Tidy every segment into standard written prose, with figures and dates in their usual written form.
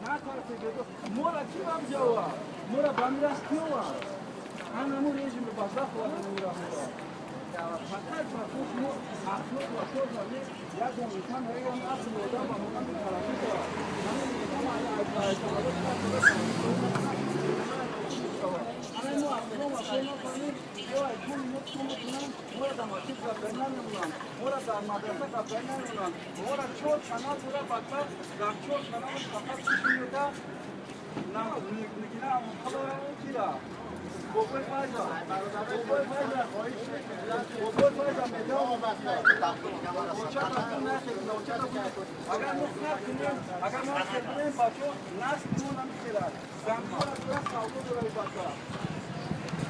Мора ки вам ҷава? Мора ба мирас киова? Анаму режими бадбахт оварда мемира мора. Фақат ба худ мо ахлоқ ва шод не ягон инсан ягон ақли одам ба монанди тараққӣ дорад. Ҳамин одам ана мо ахлоқ ва шод нафаҳмем, ё айкони мо чӣ мекунанд, мора дар масҷид гапзанӣ намемонанд, мора дар мадраса гапзанӣ намемонанд, мора чор канал дора бадбахт, дар чор каналаш фақат чӣ меода? Нигина амонқалора кира? Бобои Файза, Бобои Файза, Бобои Файза мегӯям, агар мо хат кунем, агар мо хат кунем, бачаҳо насли мо намехӯрад. Заминҳоро дора, савдо дора бача.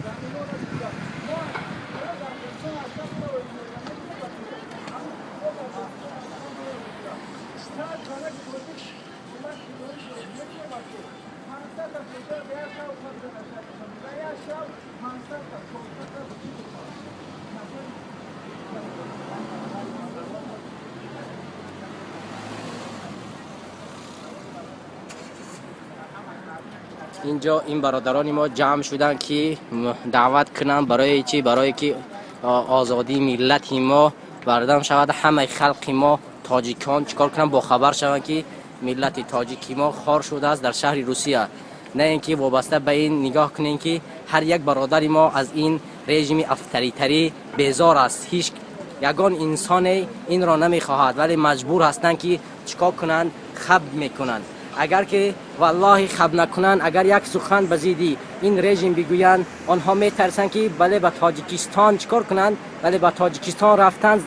Заминҳоро дора. Мо дар Тоҷикистон 800 доллар мегирем, бачаҳо. Ҳамин дар Тоҷикистон 800 доллар мегирад. 100 занаки тоҷик кӯмак хидорӣ шуд, мебинед, бачаҳо. 500 та пеша ба як шав қабза нашад. Ба як шав 500 та, 400 та чӣ бихоҳад? Инҷо ин бародарони мо ҷамъ шуданд, ки даъват кунанд барои чӣ? Барое ки озодии миллати мо бардам шавад, ҳамаи халқи мо тоҷикон чикор кунанд, бохабар шаванд, ки миллати тоҷики мо хор шудааст дар шаҳри Русия. На ин ки вобаста ба ин нигоҳ кунем, ки ҳар як бародари мо аз ин режими авторитарӣ безор аст. Ҳеҷ ягон инсоне инро намехоҳад, вале маҷбур ҳастанд, ки чикор кунанд? Хаб мекунанд. Агар ки валлоҳи хаб накунанд, агар як сухан ба зидди ин режим бигӯянд, онҳо метарсанд, ки бале ба Тоҷикистон чикор кунанд, бале ба Тоҷикистон рафтан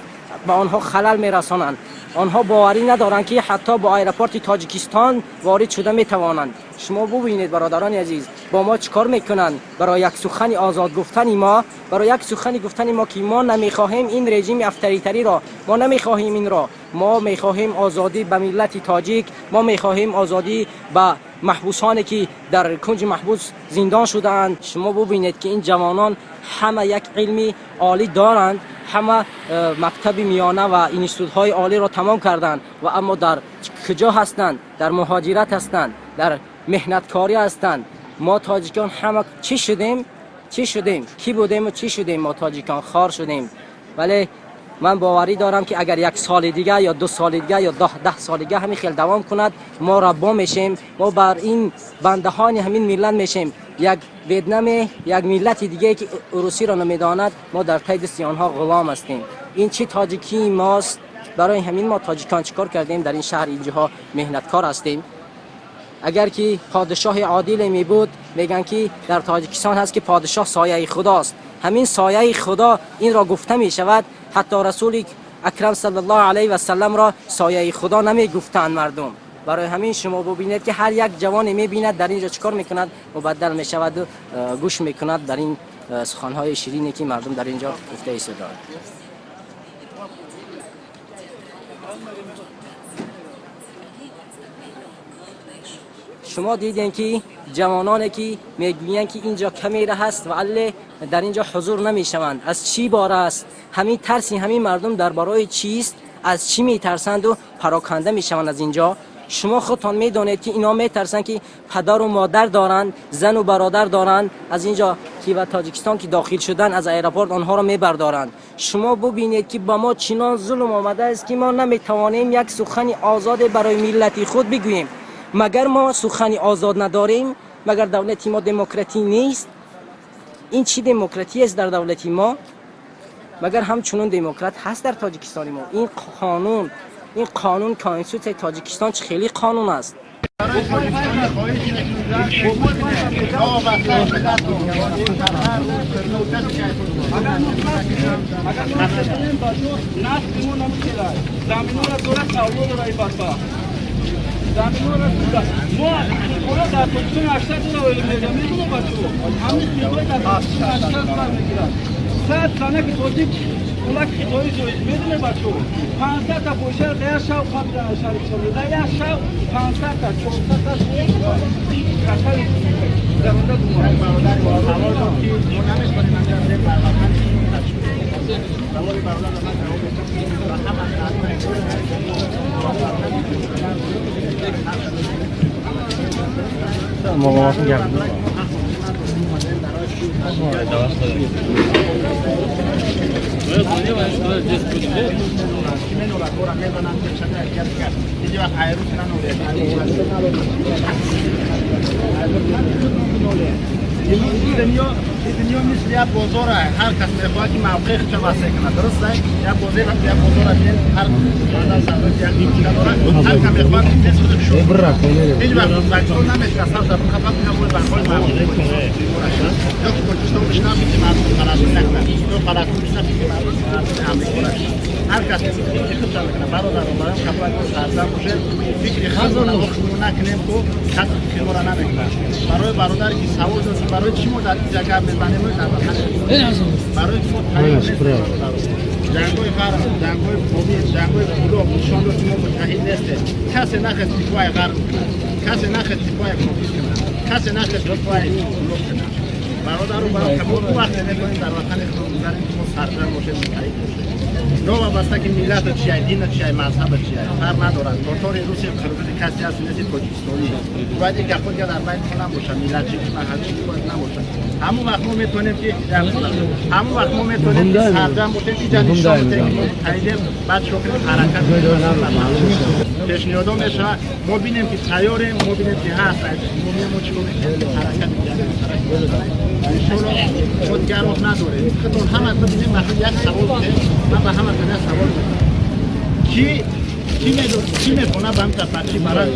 ба онҳо халал мерасонанд. Онҳо боварӣ надоранд, ки ҳатто бо аэропорти Тоҷикистон ворид шуда метавонанд. Шумо бубинед, бародарони азиз, бо мо чӣ кор мекунанд барои як сухани озод гуфтани мо, барои як сухани гуфтани мо, ки мо намехоҳем ин режими авторитариро, мо намехоҳем инро, мо мехоҳем озодӣ ба миллати тоҷик, мо мехоҳем озодӣ ба маҳбусоне, ки дар кунҷи маҳбус зиндон шудаанд. Шумо бубинед, ки ин ҷавонон ҳама як илми олӣ доранд, ҳама мактаби миёна ва институтҳои олиро тамом карданд ва аммо дар куҷо ҳастанд? Дар муҳоҷират ҳастанд, дар меҳнаткорӣ ҳастанд. Мо тоҷикон ҳама чӣ шудем? Чӣ шудем? Кӣ будему чӣ шудем? Мо тоҷикон хор шудем. Вале ман боварӣ дорам, ки агар як соли дига ё 2 соли дига ё 10 соли дига ҳамин хел давом кунад, мо раббо мешем, мо бар ин бандаҳони ҳамин миллат мешем. Як ветнаме, як миллати дигае, ки русиро намедонад, мо дар таи дасти онҳо ғулом ҳастем. Ин чӣ тоҷикии мост? Барои ҳамин мо тоҷикон чӣ кор кардем? Дар ин шаҳр инҷоҳо меҳнаткор ҳастем. Агар ки подишоҳи одиле мебуд, мегӯянд, ки дар Тоҷикистон ҳаст, ки подишоҳ сояи худост. Ҳамин сояи худо инро гуфта мешавад. Ҳатто Расули акрам саллаллоҳу алайҳи васалламро сояи худо намегуфтанд мардум. Барои ҳамин шумо бубинед, ки ҳар як ҷавоне мебинад дар инҷо чӣ кор мекунад, мубаддал мешаваду гӯш мекунад дар ин суханҳои ширине, ки мардум дар инҷо гуфта истодаанд. Шумо дидем, ки ҷавононе, ки мегӯянд, ки инҷо камера ҳаст ва алле дар инҷо ҳузур намешаванд, аз чӣ бора аст ҳамин тарси ҳамин мардум? Дар барои чист? Аз чӣ метарсанду пароканда мешаванд аз инҷо? Шумо худтон медонед, ки ино метарсанд, ки падару модар доранд, зану бародар доранд. Аз инҷо ки ба Тоҷикистон ки дохил шудан аз аэропорт, онҳоро мебардоранд. Шумо бубинед, ки ба мо чинон зулм омадааст, ки мо наметавонем як сухани озоде барои миллати худ бигӯем. Магар мо сухани озод надорем? Магар давлати мо демократӣ нест? Ин чӣ демократӣ аст дар давлати мо? Магар ҳамчунон демократ ҳаст дар Тоҷикистони мо? Ин қонун, ин қонун, конститутсияи Тоҷикистон чӣ хеле қонун аст? Агар мо кунем, бачаҳо, насли мо намехӯрад. Заминҳоро дора, савдо дора и бадбахт. Заминҳоро дора. Мо ҳоло дар Тоҷикистон 800 доллар мегирем, медонед, бачаҳо? Ҳамин хитои дар Тоҷикистон 800 доллар мегирад. 100 занаки тоҷик пулак хитоӣ зоид, медонед, бачаҳо? 500 та пойша дар як шав қабза шари шавӣ. Дар як шав 500 та, 400 та касали даронда думад. Савол буд, ки мо наметавонем анҷом диҳем бар ватан. Саволи бародар ба ман ҷавоб медиҳам ва ҳама Моловатni gapirdi. Дунё мисли як бозор, ҳар кас мехоҳад, ки мавқеи худша васеъ кунад, дуруст? Як бозор, як бозор, ҳар як дорад, ҳар кас мехоҳад бизнес худаш. Ҳеҷ вақт Ӯзбекистон намешавад сар фақат барҳои мардуми ё ки Тоҷикистон бишнав, ки мардум Фаластин накунад, ё Фаластин бишнав, ки мардум Амрико нашавад. Ҳар кас фикри худша мекунад. Бародарон, барои қабла сарзам бошед, фикри худро накунем, ку кас фикри моро намекунад. Барои бародаре ки савол дод, барои чӣ мо дар инҷа гап мезанем, дар ватани, барои ки мо ҷангҳои ғарб, ҷангҳои Помир, ҷангҳои Кулоб нишон дод, ки мо муттаҳид нестем. Касе нахест дифои ғарб кунад, касе нахест дифои Помир кунад, касе нахест дифои Кулоб кунад. Бародару барои мо вақте метавонем дар ватани худмон гузарем, ки мо сарҷам бошем, муттаҳид бошем. Новобаста ки миллата чия, дина чия, мазҳаба чия, фарқ надорад. Тотори, руси, қирғизи касе ҳаст, неси, тоҷикистонӣ бояд ин гапҳо дига дар байни мо набошад. Миллатчӣ, маҳаллӣ бояд набошад. Ҳамон вақт мо метавонем ки ҳамон вақт мо метавонем ки сарҷам бошем, иҷа нишон бидем, ки мо муттаҳидем. Баъд шо кунем, ҳаракат пешниҳодо мешавад, мо бинем, ки тайёрем, мо бинем, ки ҳаст, мо бинем, мо чӣ ҳаракат. Иншолло, мо дигар роҳ надорем. Худтон ҳама бибинем. Махлуқ як савол бидем, ман ба ҳама дунё савол медам: ки ки мехона ба ҳамта бачи барад?